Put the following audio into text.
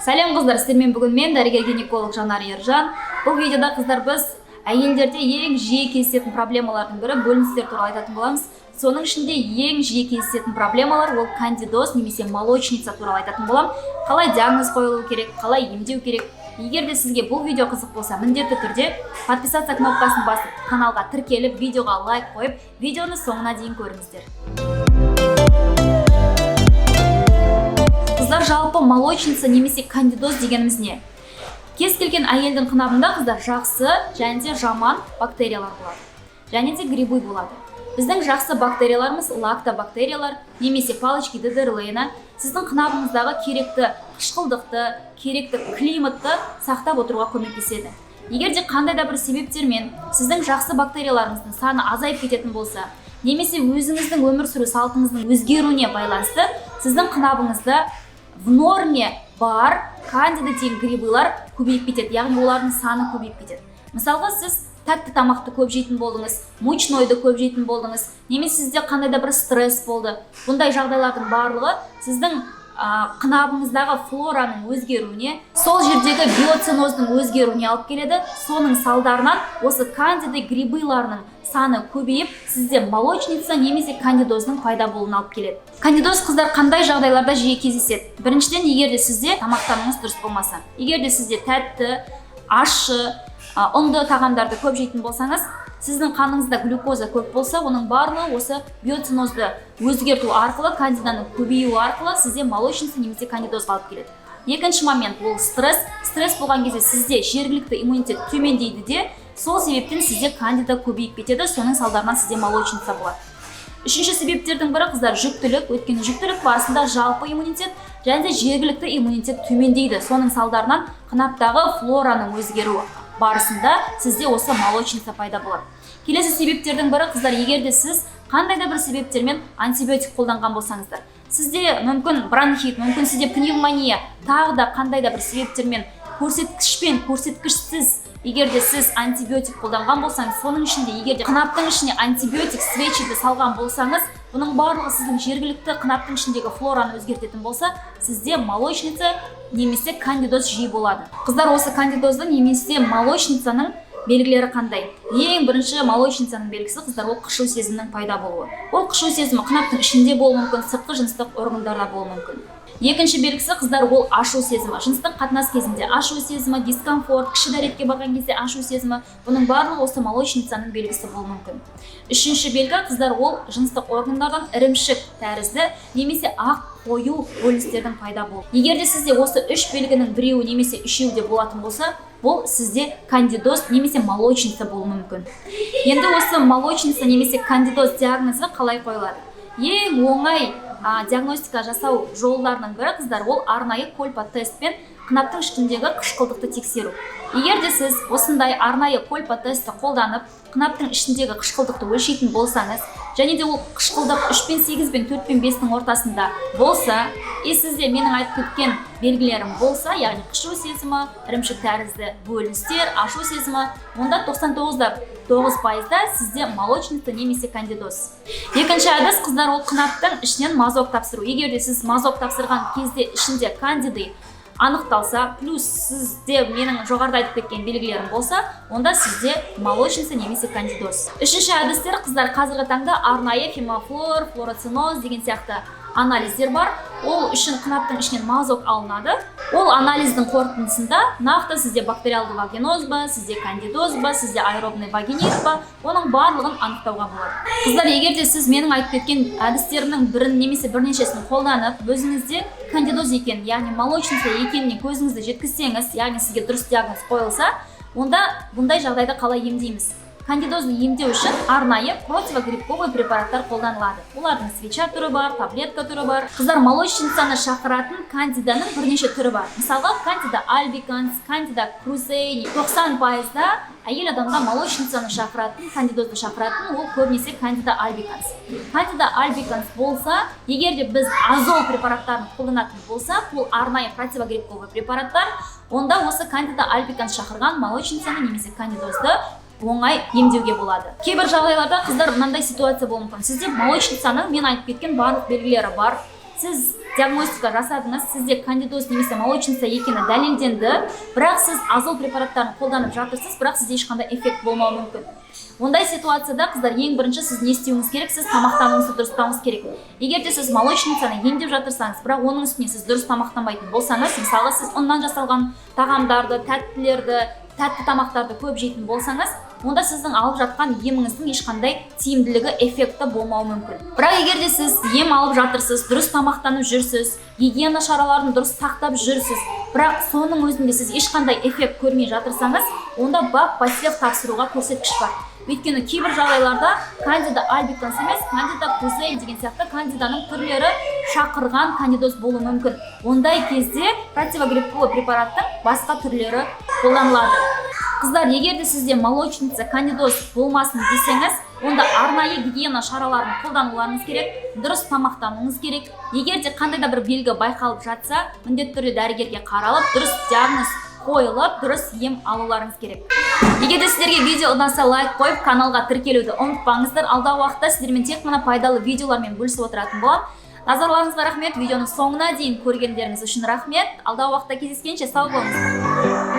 Сәлем, қыздар! Сіздермен бүгін мен, дәрігер гинеколог Жанар Ержан. Бұл видеода, қыздар, біз әйелдерде ең жиі кездесетін проблемалардың бірі бөліністер туралы айтатын боламыз. Соның ішінде ең жиі кездесетін проблемалар ол кандидоз немесе молочница туралы айтатын боламын. Қалай диагноз қойылу керек, қалай емдеу керек. Егер де сізге бұл видео қызық болса, міндетті түрде подписаться кнопкасын басып, каналға тіркеліп, видеоға лайк қойып, видеоны соңына дейін көріңіздер. Қыздар, жалпы молочница немесе кандидоз дегеніміз не? Кез келген әйелдің қынабында, қыздар, жақсы және де жаман бактериялар болады және де грибы болады. Біздің жақсы бактерияларымыз лактобактериялар немесе палочки Додерлейна сіздің қынабыңыздағы керекті қышқылдықты, керекті климатты сақтап отыруға көмектеседі. Егер де қандай да бір себептермен сіздің жақсы бактерияларыңыздың саны азайып кететін болса немесе өзіңіздің өмір сүру салтыңыздың өзгеруіне байланысты сіздің қынабыңызда в норме бар кандида деген грибылар көбейіп кетеді, яғни олардың саны көбейіп кетеді. Мысалға, сіз тәтті тамақты көп жейтін болдыңыз, мучнойды көп жейтін болдыңыз немесе сізде қандай да бір стресс болды. Бұндай жағдайлардың барлығы сіздің қынабыңыздағы флораның өзгеруіне, сол жердегі биоценоздың өзгеруіне алып келеді. Соның салдарынан осы кандида грибыларының саны көбейіп, сізде молочница немесе кандидоздың пайда болуына алып келеді. Кандидоз, қыздар, қандай жағдайларда жиі кездеседі? Біріншіден, егер де сізде тамақтануыңыз дұрыс болмаса, егер де сізде тәтті, ащы, ұнды тағамдарды көп жейтін болсаңыз, сіздің қаныңызда глюкоза көп болса, оның барлығы осы биоценозды өзгерту арқылы, кандиданың көбеюі арқылы сізде молочница немесе кандидозға алып келеді. Екінші момент ол стресс. Стресс болған кезде сізде жергілікті иммунитет төмендейді де, сол себептен сізде кандида көбейіп кетеді, соның салдарынан сізде молочница болады. Үшінші себептердің бірі, қыздар, жүктілік. Өйткені жүктілік барысында жалпы иммунитет және де жергілікті иммунитет төмендейді. Соның салдарынан қынаптағы флораның өзгеруі барысында сізде осы молочница пайда болады. Келесі себептердің бірі, қыздар, егер де сіз қандай да бір себептермен антибиотик қолданған болсаңыздар, сізде мүмкін бронхит, мүмкін сізде пневмония, тағы да қандай да бір себептермен, көрсеткішпен, көрсеткішсіз, егер де сіз антибиотик қолданған болсаңыз, соның ішінде егер де қынаптың ішіне антибиотик свечиді салған болсаңыз, бұның барлығы сіздің жергілікті қынаптың ішіндегі флораны өзгертетін болса, сізде молочница немесе кандидоз жиі болады. Қыздар, осы кандидоздың немесе молочницаның белгілері қандай? Ең бірінші молочницаның белгісі, қыздар, ол қышу сезімінің пайда болуы. Ол қышу сезімі қынаптың ішінде болуы мүмкін, сыртқы жыныстық органдарда болуы мүмкін. Екінші белгісі, қыздар, ол ашу сезімі. Жыныстық қатынас кезінде ашу сезімі, дискомфорт, кіші дәретке барған кезде ашу сезімі, бұның барлығы осы молочницаның белгісі болуы мүмкін. Үшінші белгі, қыздар, ол жыныстық органдардан ірімшік тәрізді немесе ақ қою бөліністердің пайда болуы. Егер де сізде осы үш белгінің біреуі немесе үшеуі де болатын болса, бұл сізде кандидоз немесе молочница болуы мүмкін. Енді осы молочница немесе кандидоз диагнозы қалай қойылады? Ең оңай диагностика жасау жолдарының бірі, қыздар, ол арнайы кольпо-тестпен қынаптың ішіндегі қышқылдықты тексеру. Егер де сіз осындай арнайы кольпо-тестті қолданып, қынаптың ішіндегі қышқылдықты өлшейтін болсаңыз және де ол қышқылдық 3 пен 8 бен 4 пен 5-тің ортасында болса и сізде менің айтып кеткен белгілерім болса, яғни қышу сезімі, ірімшік тәрізді бөліністер, ашу сезімі, онда 99,9%-да сізде молочница немесе кандидоз. Екінші әдіс, қыздар, ол қынаптың ішінен мазок тапсыру. Егер де сіз мазок тапсырған кезде ішінде кандиды анықталса, плюс сізде менің жоғарыда айтып кеткен белгілерім болса, онда сізде молочница немесе кандидоз. Үшінші әдістер, қыздар, қазіргі таңда арнайы фемофлор, флороциноз деген сияқты анализдер бар. Ол үшін қынаптың ішінен мазок алынады. Ол анализдің қорытындысында нақты сізде бактериалды вагиноз ба, сізде кандидоз ба, сізде аэробный вагинит па, оның барлығын анықтауға болады. Қыздар, егер де сіз менің айтып кеткен әдістерімнің бірін немесе бірнешесін қолданып, өзіңізде кандидоз екен, яғни молочница екеніне көзіңізді жеткізсеңіз, яғни сізге дұрыс диагноз қойылса, онда бұндай жағдайды қалай емдейміз? Кандидозды емдеу үшін арнайы противогрибковый препараттар қолданылады. Олардың свеча түрі бар, таблетка түрі бар. Қыздар, молочницаны шақыратын кандиданың бірнеше түрі бар. Мысалға, кандида альбиканс, кандида крузей. 90%-да әйел адамда молочницаны шақыратын, кандидозды шақыратын ол көбінесе кандида альбиканс. Кандида альбиканс болса, егер де біз азол препараттарын қолданатын болсақ, ол арнайы противогрибковый препараттар, онда осы кандида альбиканс шақырған молочницаны немесе кандидозды оңай емдеуге болады. Кейбір жағдайларда, қыздар, мынандай ситуация болуы мүмкін: сізде молочницаның мен айтып кеткен барлық белгілері бар, сіз Диагностика жасадыңыз, сізде кандидоз немесе молочница екені дәлелденді, бірақ сіз азол препараттарын қолданып жатырсыз, бірақ сізде ешқандай эффект болмауы мүмкін. Ондай ситуацияда, қыздар, ең бірінші сіз не істеуіңіз керек? Сіз тамақтануыңызды дұрыстауыңыз керек. Егер де сіз молочницаны емдеп жатырсаңыз, бірақ оның үстіне сіз дұрыс тамақтанбайтын болсаңыз, мысалы, сіз ұннан жасалған тағамдарды, тәттілерді, тәтті тамақтарды көп жейтін болсаңыз, онда сіздің алып жатқан еміңіздің ешқандай тиімділігі, эффекті болмауы мүмкін. Бірақ егер де сіз ем алып жатырсыз, дұрыс тамақтанып жүрсіз, гигиена шараларын дұрыс сақтап жүрсіз, бірақ соның өзінде сіз ешқандай эффект көрмей жатырсаңыз, онда бакпосев тапсыруға көрсеткіш бар. Өйткені кейбір жағдайларда кандида альбиканс емес, кандида крузель деген сияқты кандиданың түрлері шақырған кандидоз болуы мүмкін. Ондай кезде противогрибковый препараттың басқа түрлері қолданылады. Қыздар, егер де сізде молочница, кандидоз болмасын десеңіз, онда арнайы гигиена шараларын қолдануларыңыз керек, дұрыс тамақтануыңыз керек. Егер де қандай да бір белгі байқалып жатса, міндетті түрде дәрігерге қаралып, дұрыс диагноз қойылып, дұрыс ем алуларыңыз керек. Егер де сіздерге видео ұнаса, лайк қойып, каналға тіркелуді ұмытпаңыздар. Алдағы уақытта сіздермен тек қана пайдалы видеолармен бөлісіп отыратын боламын. Назарларыңызға рахмет, видеоның соңына дейін көргендеріңіз үшін рахмет. Алдағы уақытта кездескенше, сау болыңыздар.